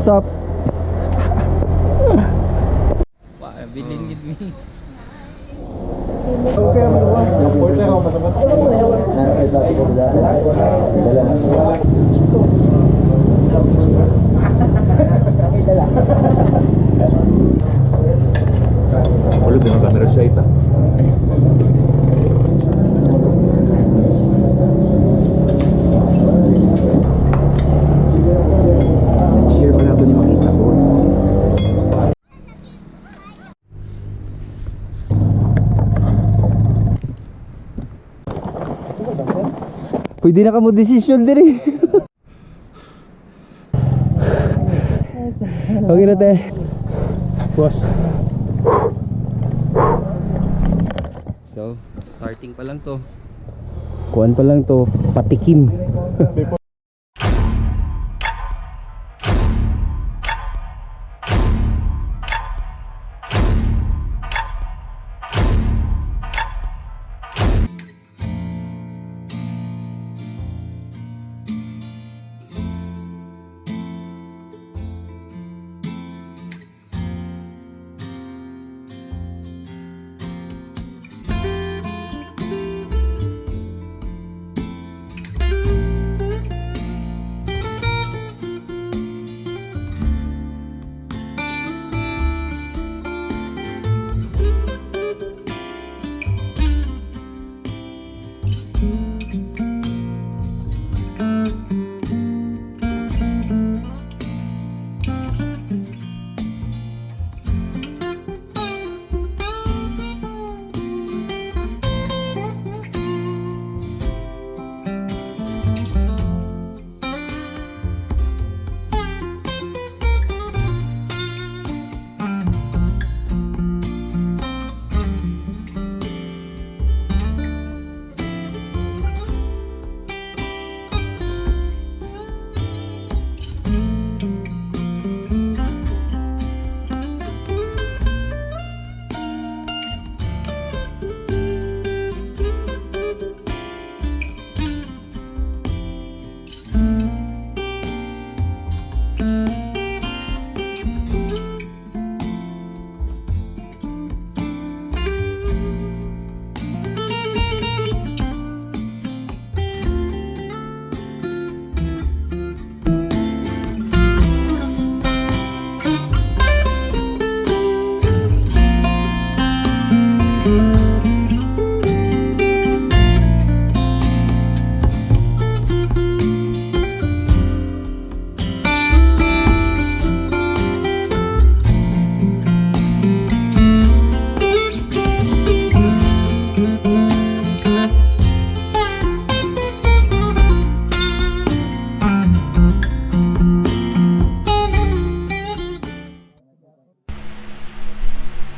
Sup? Wa, bilin gid mi. Wala ba yung camera siya ita? Share ko na ito ni makita ko. Pwede na ka mo decision diri. Okay na te. Boss. So, starting pa lang to. Kuan pa lang to, patikim.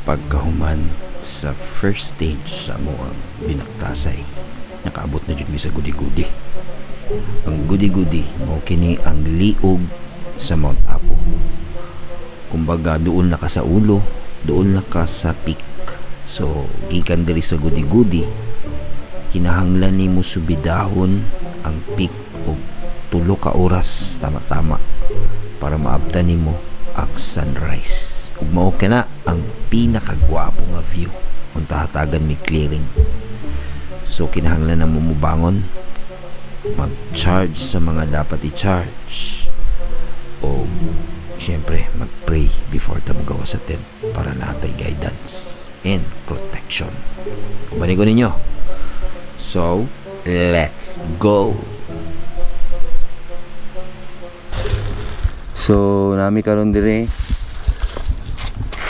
Pagkahuman sa first stage sa amoang binaktasay, nakaabot na jud mi sa gudi-gudi. Ang gudi-gudi mao kini ang liog sa Mount Apo. Kumbaga doon na ka sa ulo, doon na ka sa peak. So gikan diri sa gudi-gudi, kinahanglan nimo subidahon ang peak og 3 ka oras tama-tama para maabtan nimo ang sunrise. Ug mao kana ang pinakagwapo nga view unta hatagan may clearing. So kinahanglan na mo mobangon, mag-charge sa mga dapat i-charge, o syempre mag-pray before ta mogawa sa tent para natay guidance and protection. Ubanin ko ninyo. So, let's go! So, nami karon dire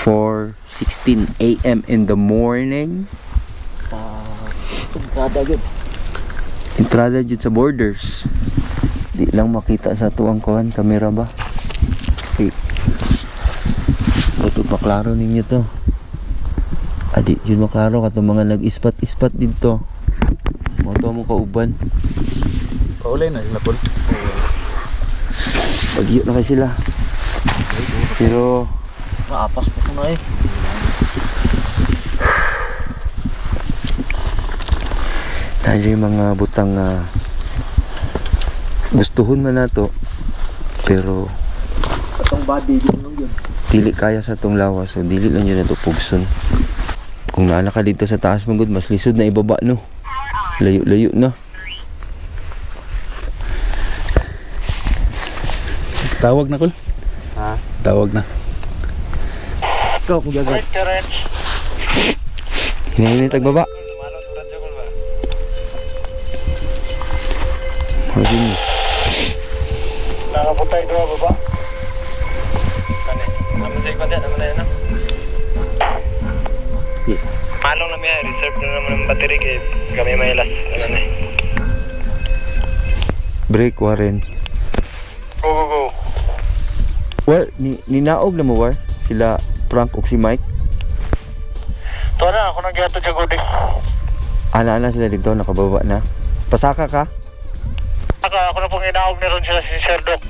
4:16 a.m. in the morning. Sa entrada gyud. Entrada jud sa borders. Di lang makita sa tuang kuan kamera ba. Okay. Ito maklaro ninyo to. Adi jud maklaro kato mga nag-ispat-ispat didto. Mo to mo kauban. Paulay na sila, Paul. Pagyo na kay sila. Pero Maapas po ko na eh. Tayo yung mga butang gustuhon man nato pero Itong body di mo yun. Dili kaya sa tong lawas, so dili lang yun na to pugson. Kung naala ka dito sa taas magud, mas lisod na ibaba, no? Layo-layo na. Tawag na, kol. Ha? Tawag na. Ikaw kung gagat. Hinahinay tagbaba. Imagine. Nakaputay doon baba. Kani. Naman sa ikon naman na yan. Yeah. Manong na miya, reserve na naman ang battery kay kami may last naman eh. Break, Warren. Go, go, go. War, ninaog na mo, War? Sila Frank ug si Mike. Tuwa na, ako nang gihatod sa gudi. Ana-ana sila dito, nakababa na. Pasaka ka? Ako na pong inaog na ron sila si Sir Doc.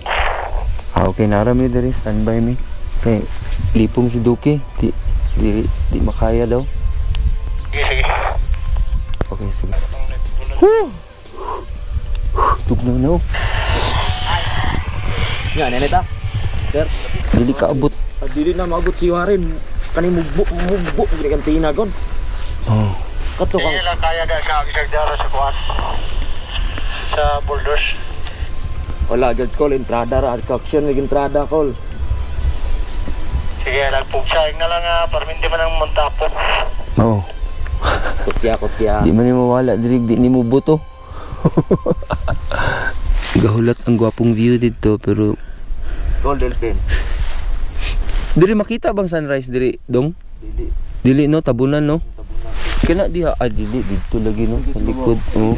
Ah, okay, nara mi diri, standby mi. Kay lipong si Duki, di makaya daw. Sige, sige. Okay, sige. Whew! Tugnaw na oh. Nga nene ta. Sir, Dili ka abot. dili na maabot si Warren. Kani mugbo mugbo gid kang tina gon. Oh. Kato kang Sige lang kaya na siya, isang dara sa kuwan. Sa boulders. wala gid kol entrada ra action mig entrada kol. Sige, nagpugsaing na lang ah, para hindi man ang montapo. Oo. Kutya kutya. Di man ni mawala diri, di ni mo buto. Gahulat ang gwapong view dito pero Kol delphin. diri makita bang sunrise diri dong? Dili. Dili no, tabunan no. Kana diha ah dili didto lagi no sa likod. Oh.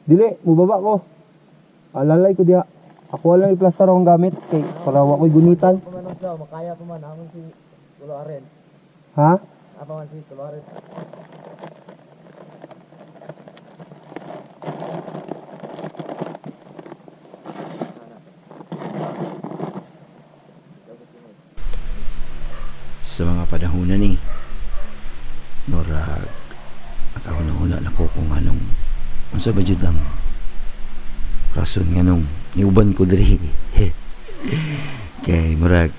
Dili, mubaba ko. Alalay ko diha. Ako lang i-plaster akong gamit kay para wa ko'y gunitan. Makaya pa man hamon si Tulo Aren. Ha? Apa man si Tulo Aren. Sa mga panahon na ni murag nakahuna-huna na ko kung anong unsa ba jud ang rason nganong niuban ko diri. Kay murag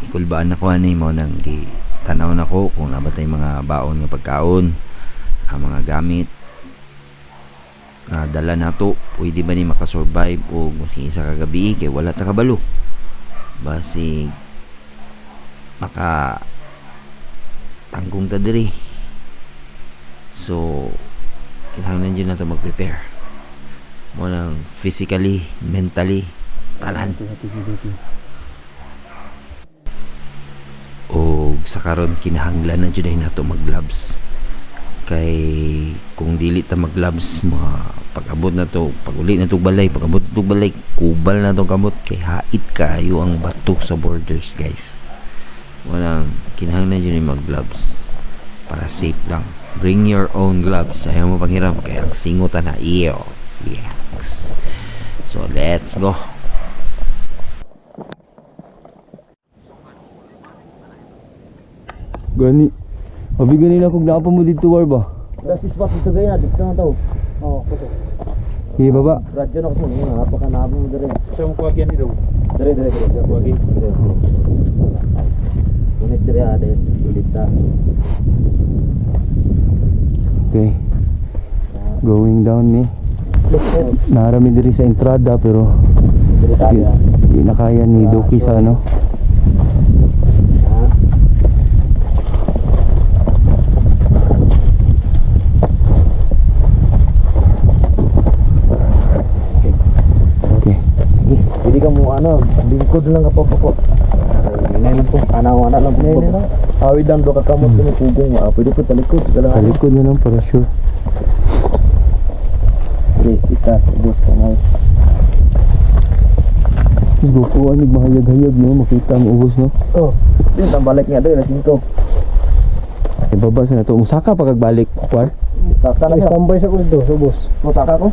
ikulbaan na ko ani mo nang gi tanaw na ko kung nabatay mga baon nga pagkaon, ang mga gamit na dala nato, pwede ba ni makasurvive og masing isa ka gabi kay wala ta kabalo, basig maka tanggung ta diri. So kinahanglan jud nato mag-prepare mo nang physically, mentally, tanan. Og sa karon kinahanglan na jud ay nato mag-gloves kay kung dili ta mag-gloves, mga pag-abot na to, pag uli na to balay, pag-abot na to balay, kubal na to kamot kay hait kayo ang bato sa borders, guys. Walang kinahanglan jud ay mag-gloves para safe lang. Bring your own gloves, ayaw mo panghiram kay ang singot na iyo. Yes, so let's go. Gani. Abi gani na kung naa pa mo dito war ba? Das ispat dito gay na dito na to. Oh, kuto. Hey, baba. Radyo na kasi mo napaka na mo dire. Sa mong kuwagyan ni daw. Dire dire dire. Kuwagi. Dire. Unit dire ade ulit ta. Okay. Going down ni. Narami diri sa entrada pero Dire di, tayo. di na kaya ni Doki sa ano. Okay. Hindi ka mo ano, lingkod lang ka po po. Ay, lang po. Ana ana lang po. Awid lang do ka kamot ni pugong ah, pwede po talikod ka lang. Talikod na lang para sure. Dire, itas, dos kamay. Let's go po, ano, mahayag-hayag no, makita ang ubos no. Oh, yun ang balik nga doon, alas 5. Ibaba sa na to. Musaka pa kagbalik, war. Saka na siya. Standby sa ko dito, subos. Musaka ko?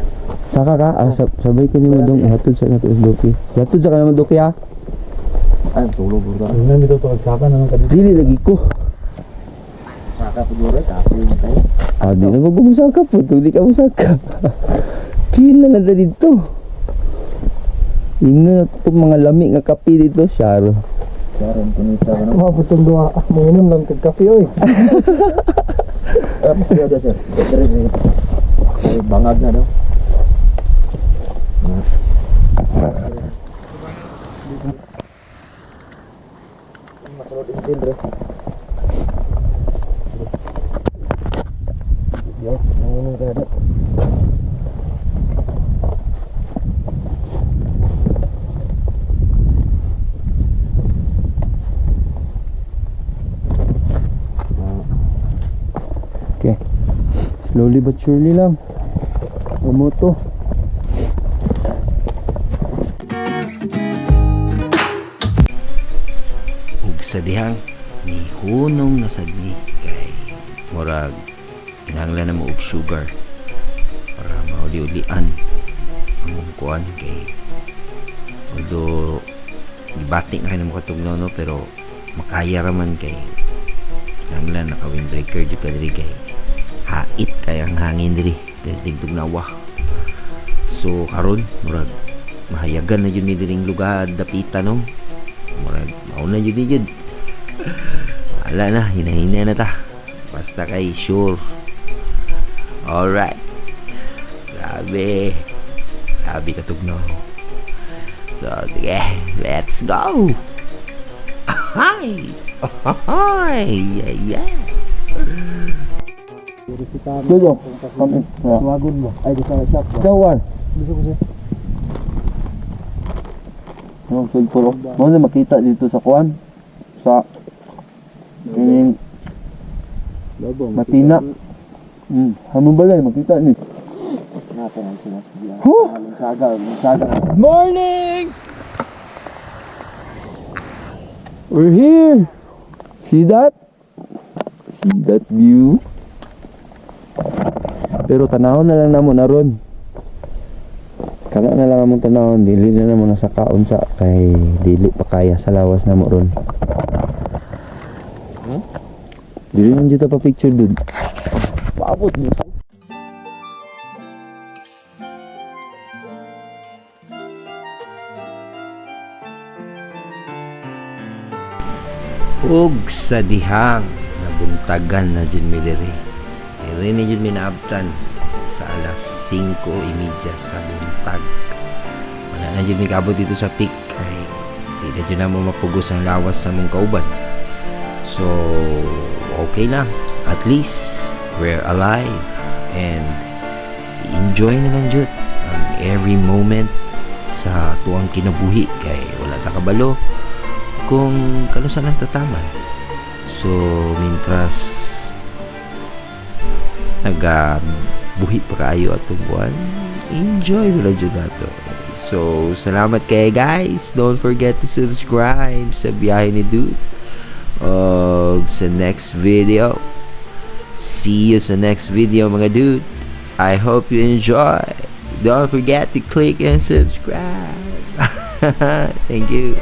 Saka ka, ah, sabay ko nimo dong ihatod sa nato Doki. Ihatod sa kanamo Doki ha. Ay, tulog bro. Ano dito to saka na lang kadito. Dili lagi ko. Saka siguro, kapoy mo tayo. Ah, di na ba musaka po? Di ka musaka. Chill na lang ta dito. Ino na to mga lami nga kape dito, Sharo. Sharon, kunita ka na. Mabutong duha. Manginom lang kag kape oy. Ah, kaya dyan, sir. Dire, dire. Ay, bangag na daw. Masunod yung tindre. Yo, nangunong ka na. Okay. Slowly but surely lang. Moto. Ug sa dihang nihunong na sad mi kay murag kinahanglan na mo og sugar para mauli-ulian ang mong kuan kay although gibati na kay namo katugnaw, no, pero makaya ra man kay kinahanglan naka windbreaker jud ka diri kay hait kay ang hangin diri kay tugnawa. So karon murag mahayagan na jud mi diring lugar dapita, no, murag mauna jud ni jud. Wala na, hinahina na ta, basta kay sure. Alright, grabe, grabe katugnaw. So sige, let's go. Hi hi, yeah. Jojo, come in. Yeah. Suwagon mo. Ay, di sa shop ba? Jawan. Gusto ko sir. Yung sulfur. Mo na makita dito sa kuan. Sa kining Lobo. Matina. Hamon balay makita ni. Napa lang sila. Huh? Lunsaga, lunsaga. Morning! We're here. See that? See that view? Pero tanahon na lang namo na ron. Kana na lang among tanahon, dili na namo nasa kaon sa kay dili pa kaya sa lawas namo ron. Dili lang dito pa picture, dude. Paabot mo. Ug sa dihang nabuntagan na jud mi diri. Diri ni jud mi naabtan sa alas 5:30 sa buntag. Wala na jud mi kaabot dito sa peak kay di na jud namo mapugos ang lawas sa mong kauban. So okay lang. At least we're alive and enjoy na lang jud ang every moment sa tuang kinabuhi kay wala ta kabalo kung kanusa lang tataman. So, mintras nagabuhi pa kaayo atong buwan, enjoy wala jud nato. So, salamat kay guys. Don't forget to subscribe sa Biyahe ni Dude. Og sa next video. See you sa next video, mga dude. I hope you enjoy. Don't forget to click and subscribe. Thank you.